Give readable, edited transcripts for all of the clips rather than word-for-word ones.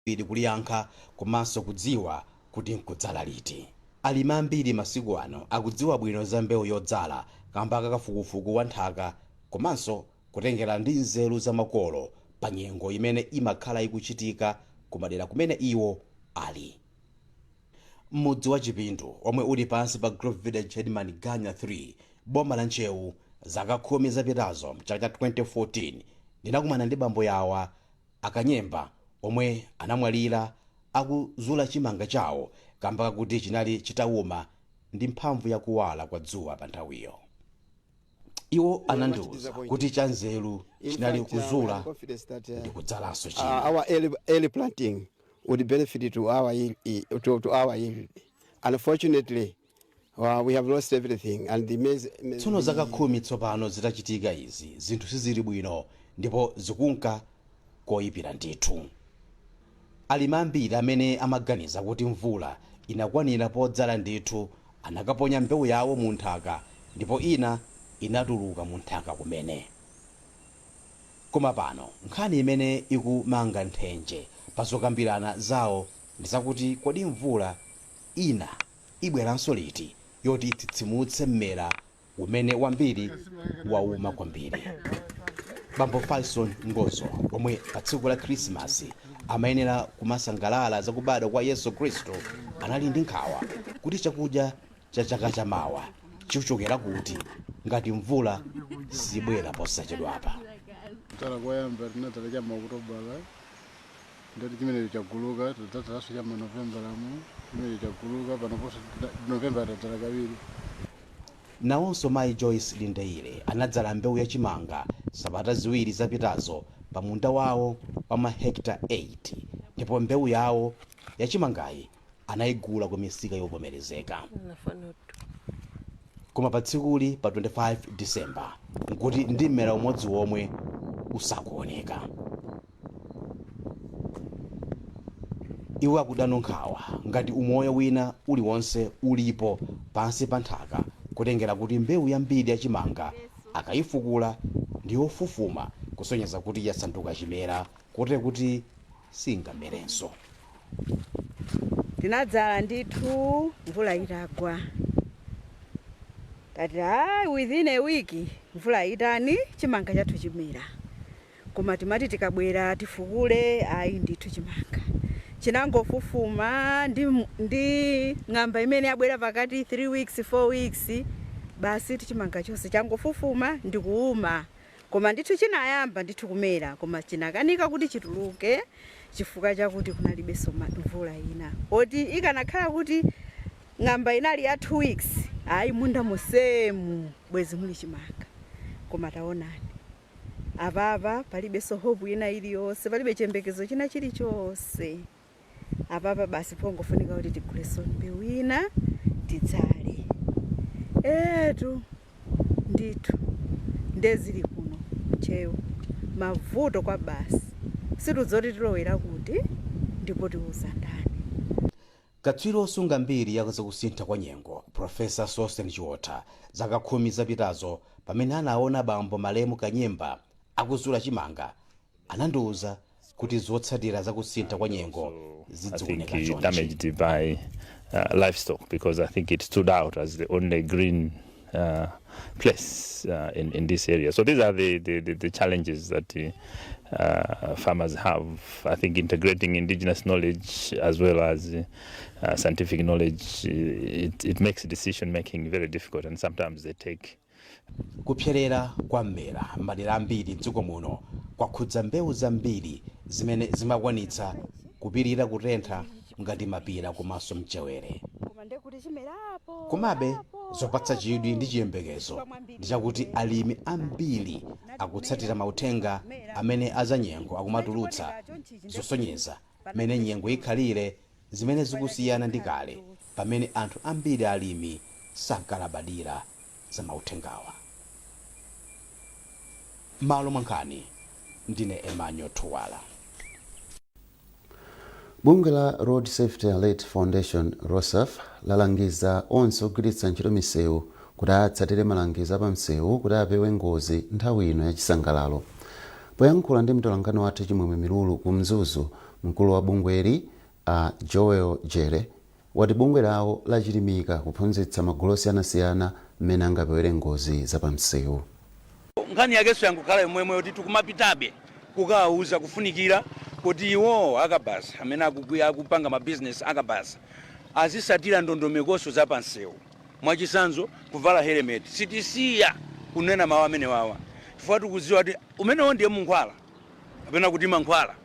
Kwambiri kuliyankha komanso kudziwa kuti nkudzala liti. Alimi ambiri masiku ano akudziwa bwino za mbewu yodzala kamba ka kafukufuku wa nthaka komanso kutengera ndi nzeru za makolo pa nyengo imene imakhala ikuchitika kumadera kumene iwo ali. M'mudzi wa Chipindu, omwe uli pansi pa Group Village Headman Ganya 3, boma la Ntcheu, zaka 10 zapitazo mchaka cha 2014, ndinakumana ndi bambo yawa akanyemba omwe anamwalira akuzula chimanga chawo kamba kakuti chinali chitawuma ndi mphamvu yakuwala kwa dzuwa pa nthawiyo. Iwo anandiwuza kuti chanzeru chinali kuzula ndi kudzalanso china. Our early planting would benefit to our yield. Unfortunately, we have lost everything and the maize. Tsono zaka 10 tsopano zitachitika izi, zinthu sizili bwino ndipo zikunka koyipira ndithu. Alimi ambiri amene amaganiza kuti mvula inakwanira podzala ndithu anakaponya mbewu yawo mu nthaka ndipo ina inatuluka mu nthaka kumene. Koma pano nkhani imene ikumanga nthenje pa zokambirana zawo ndi zakuti kodi mvula ina ibweranso liti yoti itsitsimutse mmera umene wambiri wauma kwambiri? Bambo Faison Ngozo, omwe pa tsiku la Khrisimasi amayenera kumasangalala zakubadwa kwa Yesu Khristu, anali ndi nkhawa kuti chakudya cha chaka chamawa chichokera kuti ngati mvula sibwera posachedwapa. Kudzala koyamba tinadzala cha ma Okutobala, ndati chimenecho chaguluka. Tadzalanso cha ma Novembalamu, chimenecho chaguluka. Panoponso Novemba tadzala kawiri. Nawonso mayi Joyce Lindeile anadzala mbewu yachimanga sabata 2 zapitazo pa munda wawo wa mahekita 8, ndipo mbewu yawo yachimangayi anayigula ku misika yovomerezeka. Koma pa tsikuli, pa 25 Disemba, nkuti ndi mmera umodzi womwe usakuoneka. Iwo akuda nkhawa ngati umoyo wina uliwonse ulipo pansi pa nthaka, kutengera kuti mbewu yambiri yachimanga akayifukula ndi yofufuma, kusonyeza kuti yasanduka chimera, kotero kuti singamerenso. Tinadzala ndithu mvula itagwa. Tati hayi, within a week mvula itani, chimanga chathu chimera. Koma timati tikabwera tifukule, ayi ndithu, chimanga chinangofufuma ndi ng'amba imene yabwera pakati 3 weeks, 4 weeks, basi chimanga chonse changofufuma ndi kuuma. Koma ndithu chinayamba ndithu kumera, koma chinakanika kuti chituluke chifukwa chakuti kunalibenso mvula ina. Oti ikanakhala kuti ng'amba inali ya 2 weeks, ayi, munda monsemu bwezi muli chimanga. Koma taonani apapa, palibenso hope ina iliyonse, palibe chiyembekezo china chilichonse apapa. Basi, pongofunika kuti tigulenso mbewu ina tidzale. Etu ndithu, ndezili kuno Ntcheu mavuto kwa basi, situdzoti tilowera kuti ndipo tiuza ndani. Katswiri osunga mbiri ya zakusintha kwa nyengo, Profesa Sosten Chiotha, zaka 10 zapitazo pamene anaona bambo malemu Kanyemba akuzula chimanga, anandiwuza kuti zotsatira zakusintha kwa nyengo I think zizioneka it chonchi. Damaged by livestock because I think it stood out as the only green place in this area. So these are the challenges that farmers have. I think integrating indigenous knowledge as well as scientific knowledge, it makes decision making very difficult, and sometimes they take Kupserera kwa mmera m'madera ambiri mdziko muno kwakhudza mbewu zambiri zimene zimakwanitsa kupirira kutentha ngati mapira komanso mchewere. Koma ndekuti chimerapo. Komabe zopatsa chidwi ndi chiyembekezo ndi chakuti alimi ambiri akutsatira mauthenga amene azanyengo akumatulutsa, zosonyeza mmene nyengo ikhalire, zimene zikusiyana ndi kale pamene anthu ambiri alimi sankalabadira za mauthengawa. Malo mwa nkhani, ndine Emmanuel Thuwala. Bungwe la Road Safety Alert Foundation, ROSAF, lalangiza onse ogwiritsa ntchito misewu kuti atsatire malangizo apamsewu kuti apewe ngozi nthawi ino yachisangalalo. Poyankhula ndi mtolankhani wathu Chimwemwe Milulu ku Mzuzu. Mkulu wa bungweli, a Joel Jere, wati bungwe lawo lachilimika kuphunzitsa magulu osiyanasiyana mmene angapewere ngozi zapamsewu. Nkhani yakenso yangokhala yomwemwe yoti tikumapitabe kukawuza kufunikira kuti iwo akabaza amene akupanga mabizinesi akabaza azisatira ndondomekonso zapansewu, mwachitsanzo kuvala helmet. Sitisiya kunena mawu amene wawa chifukwa tikudziwa kuti umenewo ndiye munkhwala kapena kuti mankhwala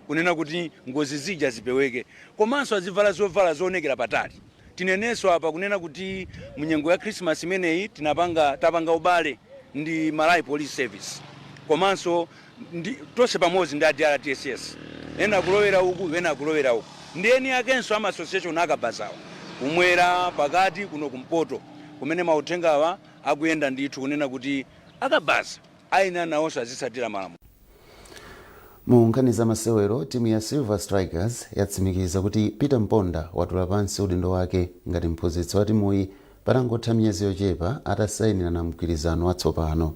kunena kuti ngozi zija zipeweke. Komanso azivala zovala zoonekera patali. Tinenenso apa kunena kuti munyengo ya Christmas imeneyi tinapanga, tapanga ubale ndi Malawi Police Service komanso ndi tonse pamodzi ndi a DRTSS, ena akulowera uku, ena akulowera uku, ndi eni akenso ama association akabazawa kumwera, pakati, kuno kumpoto, kumene mauthengawa akuyenda ndithu kunena kuti akabaza ayenera nawonso azitsatira malamulo. Mu nkhani za masewero, timu ya Silver Strikers yatsimikiza kuti Peter Mponda watula pansi udindo wake ngati mphunzitsi wa timuyi patangotha miyezi yochepa atasayinirana mgwirizano watsopano.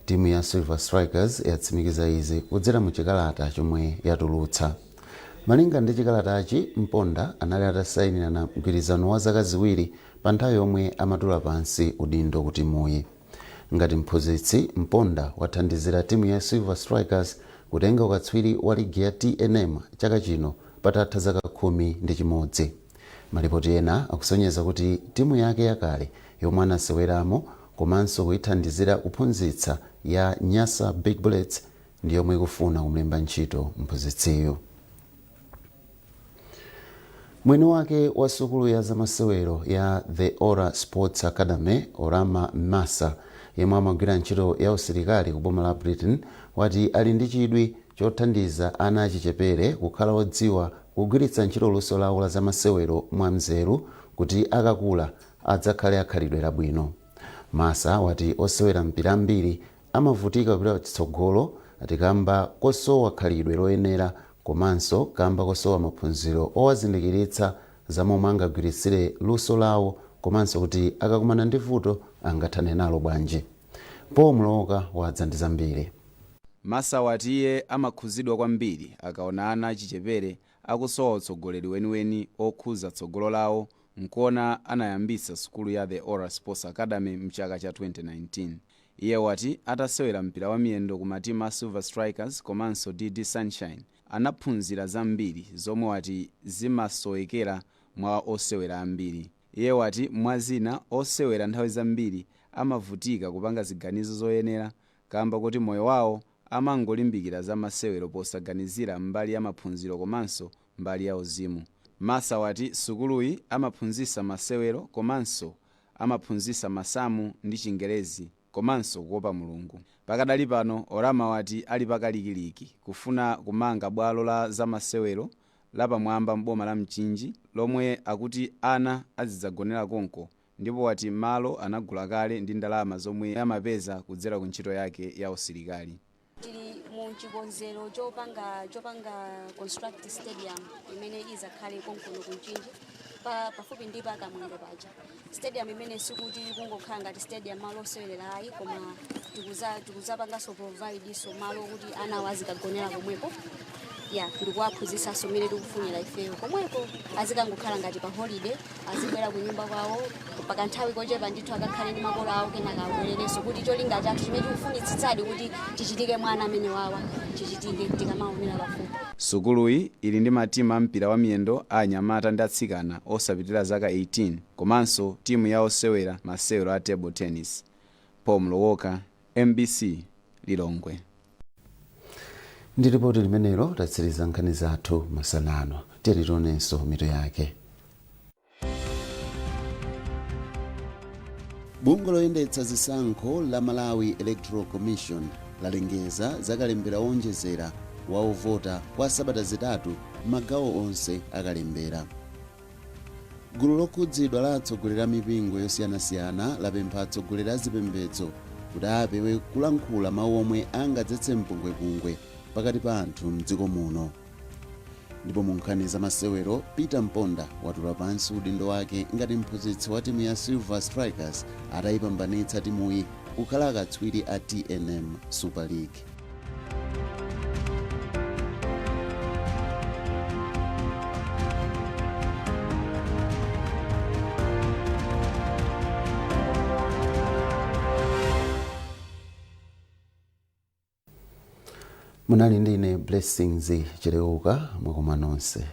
Timu ya Silver Strikers yatsimikiza izi kudzera mu chikalata chomwe yatulutsa. Malinga ndi chikalatachi, Mponda anali atasayinirana mgwirizano wa zaka 2 pa nthawi yomwe amatula pansi udindo ku timuyi. Ngati mphunzitsi, Mponda wathandizira timu ya Silver Strikers kutenga ukatswiri wa ligi ya TNM chaka chino patatha zaka 11. Malipoti ena akusonyeza kuti timu yake yakale yomwe anaseweramo komanso kuyithandizira kuphunzitsa ya Nyasa Big Bullets ndi yomwe ikufuna kumlemba ntchito mphunzitsiyu. Mwini wake wa sukulu ya zamasewero ya The Ora Sports Academy, Orama Massa, yemwe amagwira ntchito ya usilikali ku boma la Britain, wati ali ndi chidwi chothandiza ana achichepere kukhala odziwa kugwiritsa ntchito luso lawo la zamasewero mwamzeru kuti akakula adzakhale akhalidwe labwino. Massa wati osewera mpira ambiri amavutika kupita chitsogolo kamba kosowa khalidwe loyenera komanso kamba kosowa maphunziro owazindikiritsa za momwe angagwiritsire luso lawo komanso kuti akakumana ndi vuto angathane nalo bwanji. Paul Mloka wadza ndi zambiri. Massa wati iye amakhuzidwa kwambiri akaona ana achichepere akusowa utsogoleri weniweni okhuza tsogolo lawo, nkuona anayambitsa sukulu ya The Ora Sports Academy mchaka cha 2019. Iye wati atasewera mpira wa miyendo ku matimu a Silver Strikers komanso DD Sunshine, anaphunzira zambiri zomwe wati zimasowekera mwa osewera ambiri. Iye wati mwazina, osewera nthawi zambiri amavutika kupanga ziganizo zoyenera kamba kuti moyo wawo amangolimbikira za masewero posaganizira mbali ya maphunziro komanso mbali ya uzimu. Massa wati sukuluyi amaphunzitsa masewero komanso amaphunzitsa masamu ndi Chingerezi komanso kuopa Mulungu. Pakadali pano, Orama wati ali pakalikiliki kufuna kumanga bwalo la zamasewero lapamwamba m'boma la Mchinji lomwe akuti ana azidzagonera konko, ndipo wati malo anagula kale ndi ndalama zomwe amapeza kudzera ku ntchito yake ya usilikali. Tili mu chikonzero chopanga construct stadium imene izakhale konkuno ku Mchinji pafupi ndi pa Kamwendo paja. Stadium imene sikuti kungokhala ngati stadium, malo osewelera ayi, koma tikuzapanganso provide so malo kuti ana azikagonera komweko ya ndikuwaphunzitsanso mmene tikufunira ifeyo komweko. Azikangokhala ngati pa holiday, azibwera ku nyumba kwawo pakanthawi kochepa ndithu, akakhale ndi makolo awo, kenaka abwererenso, kuti cholinga chathu chimene tikufunitsitsadi kuti chichitike mwana amene wawa chichitike tikamaonera pafupi. Sukuluyi ili ndi matimu a mpira wa miyendo a anyamata ndi atsikana osapitirira zaka 18 komanso timu ya osewera masewero a table tennis. Paul Mlowoka, MBC, Lilongwe. Ndi ripoti limenelo tatsiriza nkhani zathu masanano. Tiyeni tionenso mitu yake. Bungwe loyendetsa zisankho la Malawi Electoral Commission lalengeza zakalembera owonjezera wa ovota kwa sabata 3 magawo onse akalembera. Gulu lokhudzidwa la atsogoleri a mipingo yosiyanasiyana lapempha atsogoleri a zipembedzo kuti apewe kulankhula mawu omwe angadzetse mpungwepungwe pakati pa anthu mdziko muno. Ndipo mu nkhani za masewero, Peter Mponda watula pansi udindo wake ngati mphunzitsi wa timu ya Silver Strikers atayipambanitsa timuyi kukhala akatswiri a TNM Super League. Munali ndine Blessings Chileuka. Mwakoma nonse.